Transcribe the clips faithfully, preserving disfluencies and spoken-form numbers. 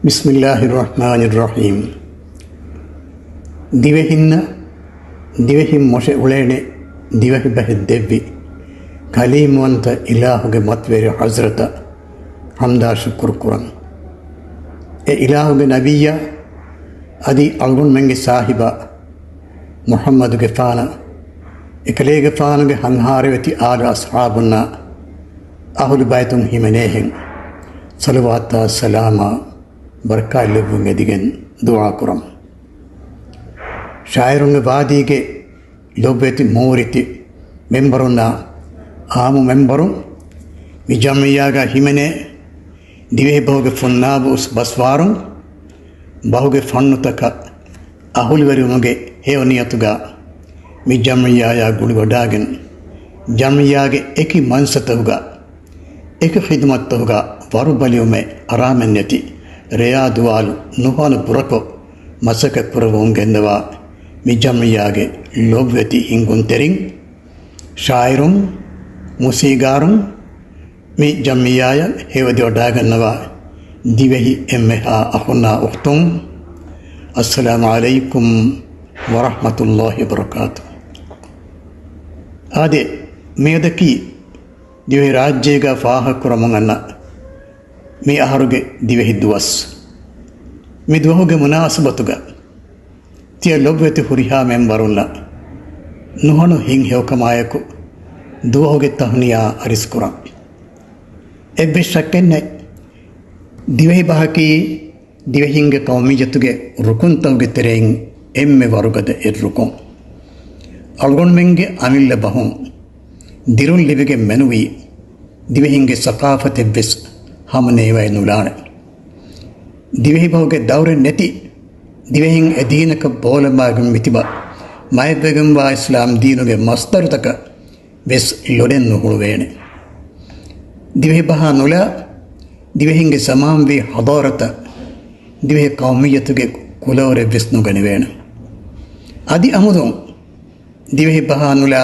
ބިސްމިއްލާހިއްރަޙްމާނިއްރަޙީމް. ދިވެހިންނަށް ދިވެހިން މޮށެ އުޅޭނެ ދިވެހި ބަހެއް ދެއްވި ކަލީމުވަންތަ އިލާހުގެ މަތިވެރި ޙަޟްރަތަށް ޙަމްދާ ޝުކުރު ކުރަން. އެ އިލާހުގެ ނަބިއްޔާ އަދި އަޅުގަނޑުމެންގެ ސާހިބާ މުޙައްމަދުގެފާނަށް، އެކަލޭގެފާނުގެ ހަންހާރިވެތި އާލު އަޞްޙާބުންނާ އަހުލު ބައިތުން ހިމެނޭހެން ޞަލަވާތާ ސަލާމާ ބަރަކާތްލެއްވުން އެދިގެން ދުޢާ ކުރަން. ޝާއިރުންގެ ވާދީގެ ލޮބުވެތި މޫރިތި މެންބަރުންނާ އާއްމު މެންބަރުން، މި ޖަމްޢިއްޔާގަ ހިމެނޭ ދިވެހިބަހުގެ ފުންނާބު އުސް ބަސްވާރުން، ބަހުގެ ފަންނުތަކަށް އަހުލުވެރިވުމުގެ ހެޔޮ ނިޔަތުގަ މި ޖަމްޢިއްޔާޔާ ގުޅިވަޑާގެން، ޖަމްޢިއްޔާގެ އެކި މަންސަތަކުގަ އެކި ޚިދުމަތްތަކުގަ ވަރުބަލިވުމެއް އަރާމެއްނެތި ރެޔާ ދުވާލު ނުހަނު ބުރަކޮށް މަސައްކަތް ކުރައްވަމުން ގެންދަވާ މި ޖަމްޢިއްޔާގެ ލޮބުވެތި ހިންގުންތެރިން، ޝާއިރުން، މޫސީގާރުން، މި ޖަމްޢިއްޔާޔަށް ހެޔޮވެދިވަޑާގަންނަވާ ދިވެހި އެންމެހާ އަޚުންނާ އުޚްތުން، އައްސަލާމު ޢަލައިކުމް ވަރަޙްމަތުﷲި ވަބަރަކާތު. އާދެ، މިއަދަކީ ދިވެހިރާއްޖޭގަ ފާހަގަކުރަމުން އަންނަ މި އަހަރުގެ ދިވެހި ދުވަސް. މި ދުވަހުގެ މުނާސަބަތުގަ ތިޔަ ލޮބުވެތި ހުރިހާ މެންބަރުންނަށް ނުހަނު ހިތްހެޔޮކަމާއެކު ދުވަހުގެ ތަހުނިޔާ އަރިސްކުރަން. އެއްވެސް ޝައްކެއްނެތް، ދިވެހިބަހަކީ ދިވެހިންގެ ޤައުމިއްޔަތުގެ ރުކުންތަކުގެ ތެރެއިން އެންމެ ވަރުގަދަ އެއް ރުކުން. އަޅުގަނޑުމެންގެ އަމިއްލަ ބަހުން ދިރުން ލިބިގެން މެނުވީ ދިވެހިންގެ ސަޤާފަތެއްވެސް ހަމަނޭވައެއް ނުލާނެ. ދިވެހިބަހުގެ ދައުރެއް ނެތި ދިވެހިން އެ ދީނަކަށް ބޯލަމާގެން މިތިބަ މައެއްވެގެންވާ އިސްލާމް ދީނުގެ މަޞްދަރުތަކަށް ވެސް ލޮޑެއް ނުހުޅުވޭނެ. ދިވެހިބަހާ ނުލާ ދިވެހިންގެ ސަމާންވީ ޙަޟާރަތަށް ދިވެހި ޤައުމިއްޔަތުގެ ކުލަވަރެއްވެސް ނުގަނެވޭނެ. އަދި އަމުދުން ދިވެހި ބަހާ ނުލާ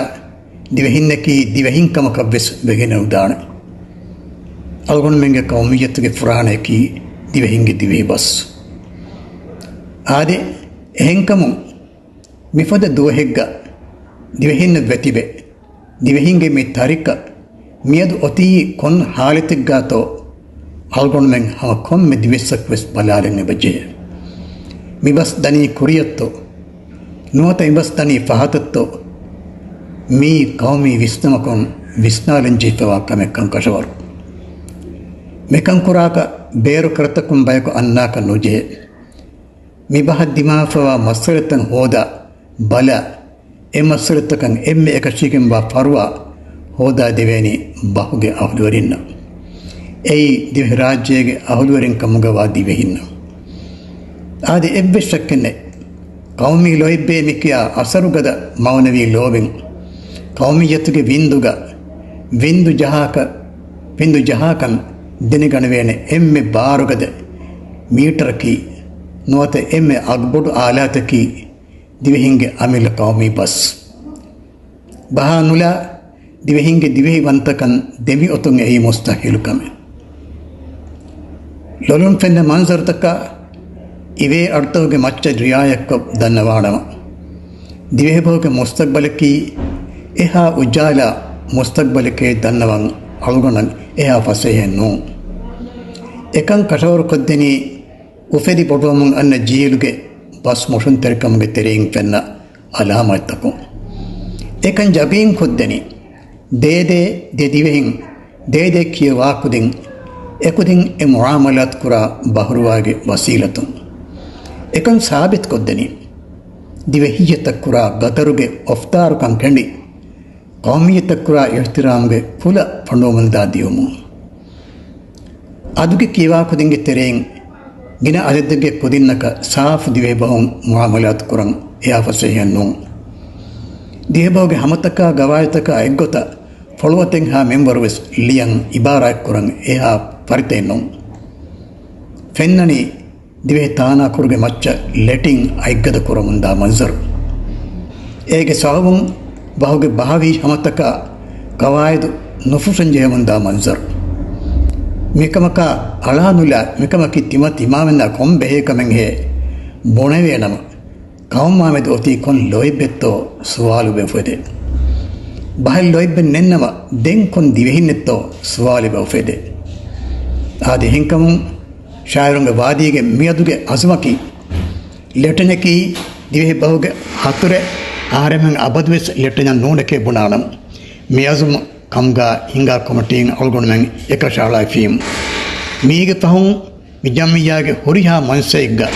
ދިވެހިންނަކީ ދިވެހިން ކަމަކަށްވެސް ވެގެނެއުދާނެ. އަޅުގަނޑުމެންގެ ޤައުމިއްޔަތުގެ ފުރާނަޔަކީ ދިވެހިންގެ ދިވެހި ބަސް. އާދެ، އެހެންކަމުން މިފަދަ ދުވަހެއްގަ ދިވެހިންނަށް ވެތިބެ ދިވެހިންގެ މި ތަރިކަ މިއަދު އޮތީ ކޮން ހާލަތެއްގާތޯ އަޅުގަނޑުމެން ހަމަ ކޮންމެ ދިވެއްސަކުވެސް ބަލާލަން އެބަޖެހޭ. މިބަސް ދަނީ ކުރިއަށްތޯ؟ ނުވަތަ މިބަސް ދަނީ ފަހަތަށްތޯ؟ މިއީ ޤައުމީ ވިސްނުމަކުން ވިސްނާލަން ޖެހިފަވާ ކަމެއްކަން ކަށަވަރު. މިކަން ކުރާކަށް ބޭރު ކަރަތަކުން ބަޔަކު އަންނާކަށް ނުޖެހޭ. މި ބަހަށް ދިމާވެފަވާ މައްސަލަތައް ހޯދާ ބަލާ، އެ މައްސަލަތަކަށް އެންމެ އެކަށީގެންވާ ފަރުވާ ހޯދާދެވޭނީ ބަހުގެ އަހުލުވެރިންނަށް. އެއީ ދިވެހިރާއްޖޭގެ އަހުލުވެރިން ކަމުގަވާ ދިވެހިންނަށް. އާދެ، އެއްވެސް ޝައްކެއްނެތް، ޤައުމީ ލޯތްބޭ މިކިޔާ އަސަރުގަދަ މައުނަވީ ލޯބިން ޤައުމިއްޔަތުގެ ވިންދުގަ ވިންދު ޖަހާކަށް، ވިންދު ޖަހާކަން ދެނެގަނެވޭނެ އެންމެ ބާރުގަދަ މީޓަރަކީ ނުވަތަ އެންމެ އަގުބޮޑު އާލާތަކީ ދިވެހިންގެ އަމިއްލަ ޤައުމީ ބަސް. ބަހާ ނުލާ ދިވެހިންގެ ދިވެހިވަންތަކަން ދެމިއޮތުން އެއީ މުސްތަޙީލު ކަމެއް. ލޮލުން ފެންނަ މަންޒަރުތަކާ އިވޭ އަޑުތަކުގެ މައްޗަށް ރިޢާޔަތްކޮށް ދަންނަވާނަމަ، ދިވެހިބަހުގެ މުސްތަޤްބަލަކީ އެހާ އުޖާލާ މުސްތަޤްބަލެކޭ ދަންނަވަން އަޅުގަނޑަށް އެހާ ފަސޭހައެއް ނޫން. އެކަން ކަށަވަރުކޮށްދެނީ އުފެދި ބޮޑުވަމުން އަންނަ ޖީލުގެ ބަސް މޮށުންތެރިކަމުގެ ތެރެއިން ފެންނަ އަލާމާތްތަކުން. އެކަން ޔަގީންކޮށްދެނީ، ދޭދޭ ދެ ދިވެހިން، ދޭދޭ ކިޔަވާ ކުދިން، އެކުދިން އެ މުޢާމަލާތު ކުރާ ބަހުރުވާގެ ވަސީލަތުން. އެކަން ސާބިތުކޮށްދެނީ، ދިވެހިއްޔަތަށް ކުރާ ގަދަރުގެ އޮފްތާރުކަން ކެނޑި، ޤައުމިއްޔަތަށް ކުރާ އިޙްތިރާމުގެ ފުލަ ފޮނުވަމުންދާ ދިޔުމުން. އަދުގެ ކިޔަވާ ކުދިންގެ ތެރެއިން ގިނަ އަދަދެއްގެ ކުދިންނަކަށް ސާފު ދިވެހިބަހުން މުޢާމަލާތު ކުރަން އެހާ ފަސޭހައެއް ނޫން. ދިވެހިބަހުގެ ހަމަތަކާ ގަވާއިދުތަކާ އެއްގޮތަށް ފޮޅުވަތެއްހާ މިންވަރުވެސް ލިޔަން އިބާރާތްކުރަން އެހާ ފަރިތައެއް ނޫން. ފެންނަނީ ދިވެހި ތާނާކުރުގެ މައްޗަށް ލެޓިން އަތްގަދަ ކުރަމުންދާ މަންޒަރު. އޭގެ ސަބަބުން ބަހުގެ ބަހަވީ ހަމަތަކާ ގަވާއިދު ނުފުށަން ޖެހެމުންދާ މަންޒަރު. މިކަމަކާ އަޅާ ނުލާ މިކަމަކީ ތިމަ ތިމާމެންނާ ކޮން ބެހޭ ކަމެއްހޭ ބުނެވޭނަމަ، ޤައުމާމެދު އޮތީ ކޮން ލޯތްބެއްތޯ ސުވާލު އެބަ އުފެދޭ. ބަހެއް ލޯތްބެއް ނެތްނަމަ، ދެން ކޮން ދިވެހިންނެއްތޯ ސުވާލު އެބަ އުފެދޭ. އާދެ، އެހެންކަމުން ޝާއިރުންގެ ވާދީގެ މިއަދުގެ އަޒުމަކީ، ލެޓްއިނަކީ ދިވެހި ބަހުގެ ހަތުރެއް، އަހަރެމެން އަބަދުވެސް ލެޓްއިނަށް ނޫނެކޭ ބުނާނަން. މި އަޒުމް ކަމުގާ ހިނގާ ކޮމިޓީން އަޅުގަނޑުމެން އެކަށައަޅައިފީމު. މީގެ ފަހުން މި ޖަމްއިއްޔާގެ ހުރިހާ މަންސައެއްގަ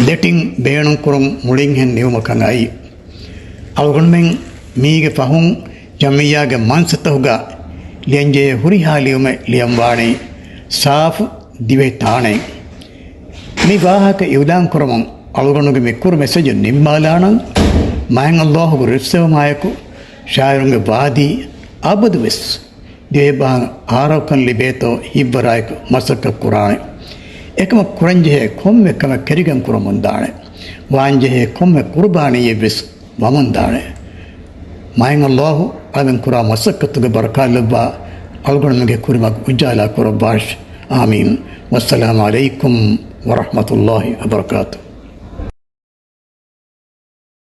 ލެޓްއިން ބޭނުންކުރުން މުޅިންހެން ނިމުމަކަށް އައީ. އަޅުގަނޑުމެން މީގެ ފަހުން ޖަމްއިއްޔާގެ މަންސަތަކުގަ ލިޔަންޖެހޭ ހުރިހާ ލިޔުމެއް ލިޔަންވާނީ ސާފު ދިވެހި ތާނައިން. މި ވާހަކަ އިއުލާން ކުރަމުން އަޅުގަނޑުގެ މި ކުރު މެސެޖު ނިންމާލާނަން. މާތް ﷲ ގެ ރިއްސެވުމާއެކު ޝާއިރުންގެ ވާދީ އަބަދުވެސް ދިވެހިބަހަށް އާރަކަން ލިބޭތޯ ހިތްވަރާއެކު މަސައްކަތް ކުރާނެ. އެކަމަށް ކުރަންޖެހޭ ކޮންމެ ކަމެއް ކެރިގެން ކުރަމުންދާނެ. ވާންޖެހޭ ކޮންމެ ޤުރުބާނީއެއްވެސް ވަމުންދާނެ. މާތް ﷲ އަޅަމެން ކުރާ މަސައްކަތުގެ ބަރަކާތްލައްވާ، އަޅުގަނޑުމެންގެ ކުރިމަގު އުޖާލާ ކުރައްވާށި. އާމީން. ވައްސަލާމު ޢަލައިކުމް ވަރަޙްމަތުﷲ ވަބަރަކާތުހު.